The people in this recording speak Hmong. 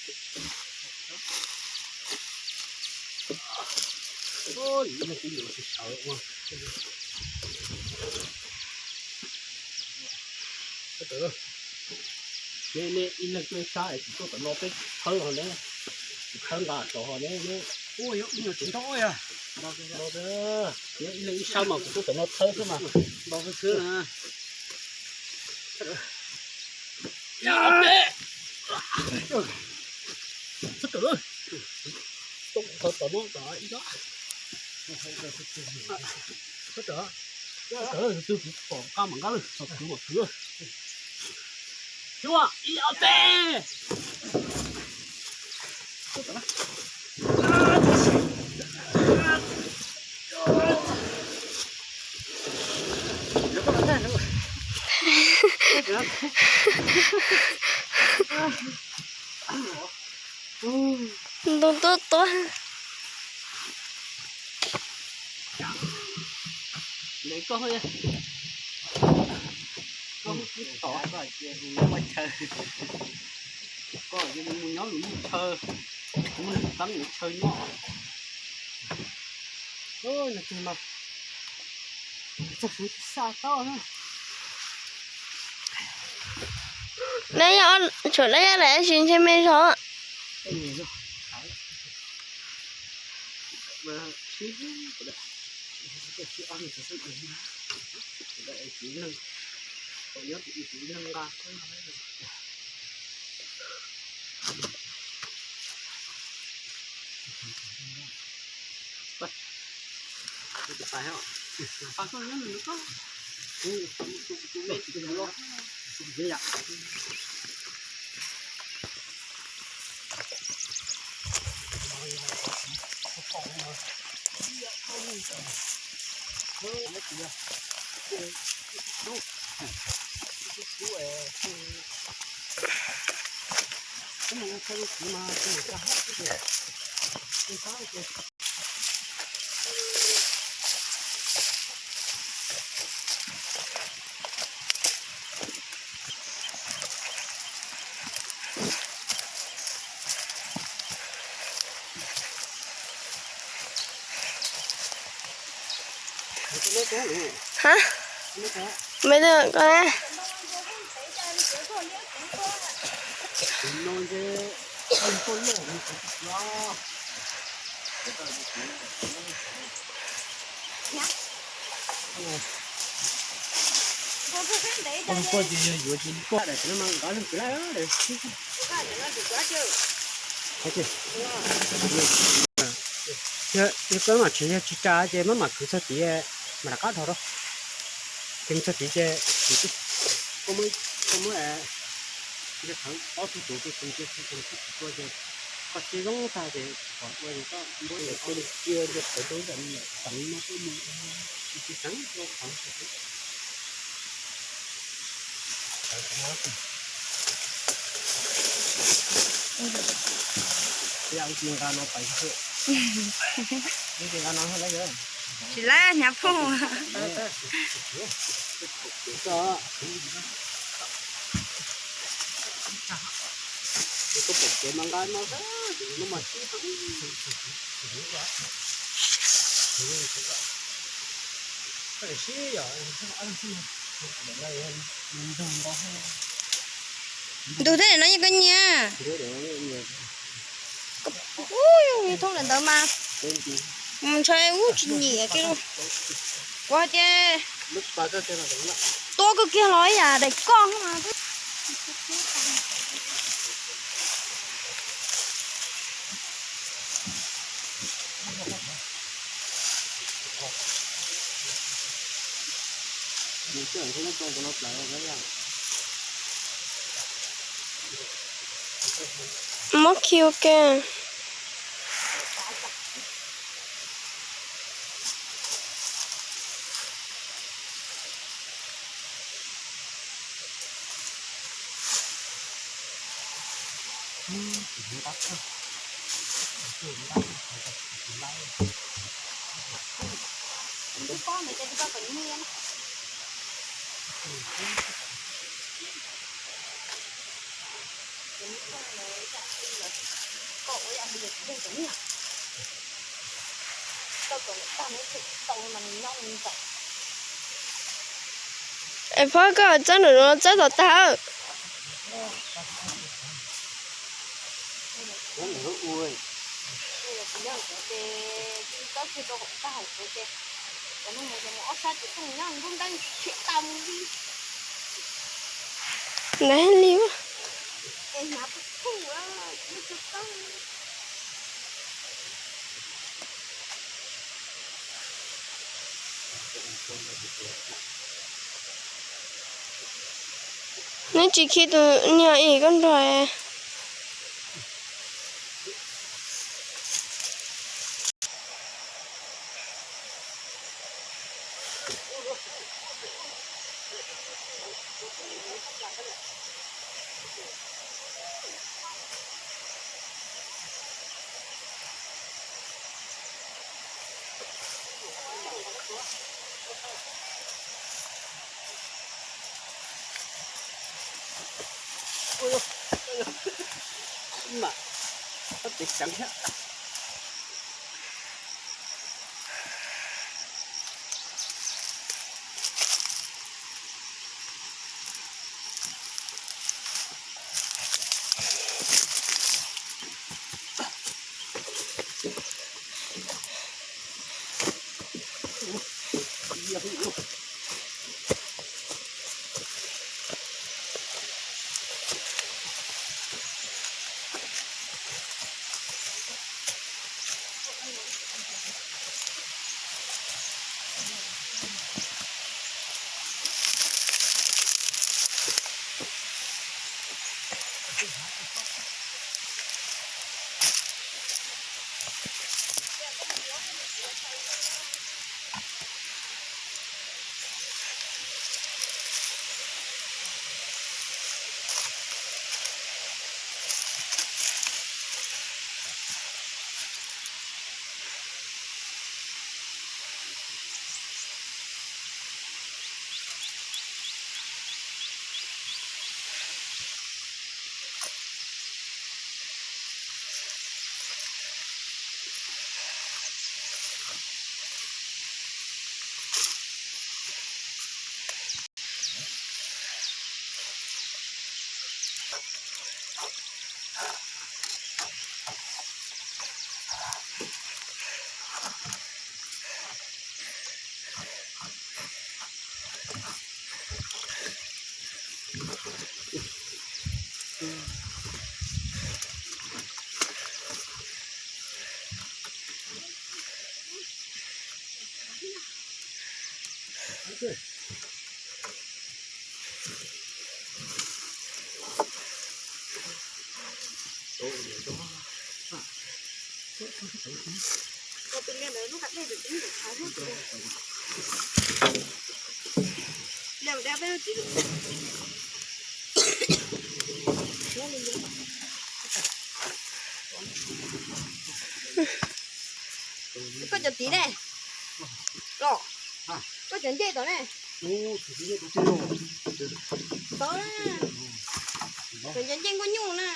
Nej ib leeg tuaj ib sab es kuv tuaj tom no peb khawb ho ne, kuv khawb nqa tod ho ne. Ua yuav ib nyuag tsis nto ya. Ib leeg ib sab mas kuv tuaj tom no khawb xwb mas. Nto xwb xwb na. Txhob tawm, txhob tawm, txhob tawm, txhob tawm, kuv pom nqa mam nqa lawm, kuv mam kwv. Xyuas ib ob peb. Ntoo tuab tuab. Koj, koj mus tod, koj mus nyob lub chaw, mus teeb lub chaw nyob. Neb yog tshuav dab yab lawm sis ntshe me zog. Hab, me tub koj na. Yog koj mam tsev yog tsis tsa ces maj mam kwv txog tid mam rov qab dhos rau. Ces mus txog tid ces koj muab, koj muab, koj thawv ob tug tuav tus tus ces tus tus tus tua ces koj tsis zoo tag ces kom ua koj npuab cia li cia li qhov rau ntawm niam teev no tuaj mus tsis tsis xeev rau qhov Tsis laib hnyav phooj. Ntug thiab no yeej koj nyiam. Ub, thoob ntawd mas mus ntshai ub tsis nyiam kiag li. Kuv hais tias tua kawg kiag los ib yam daim koj mas. Muab khi ua ke. Es Phob, koj txawb nram no txawb tom tag. Ntev li. Neb tsis khi tus niag ib koj nrog. Ua, mas, koj tseem ceev thiab. Koj cov tid ne? Los, koj cov ncej tom ne? Tod na, cov ncej ncej nkuaj nyuj na.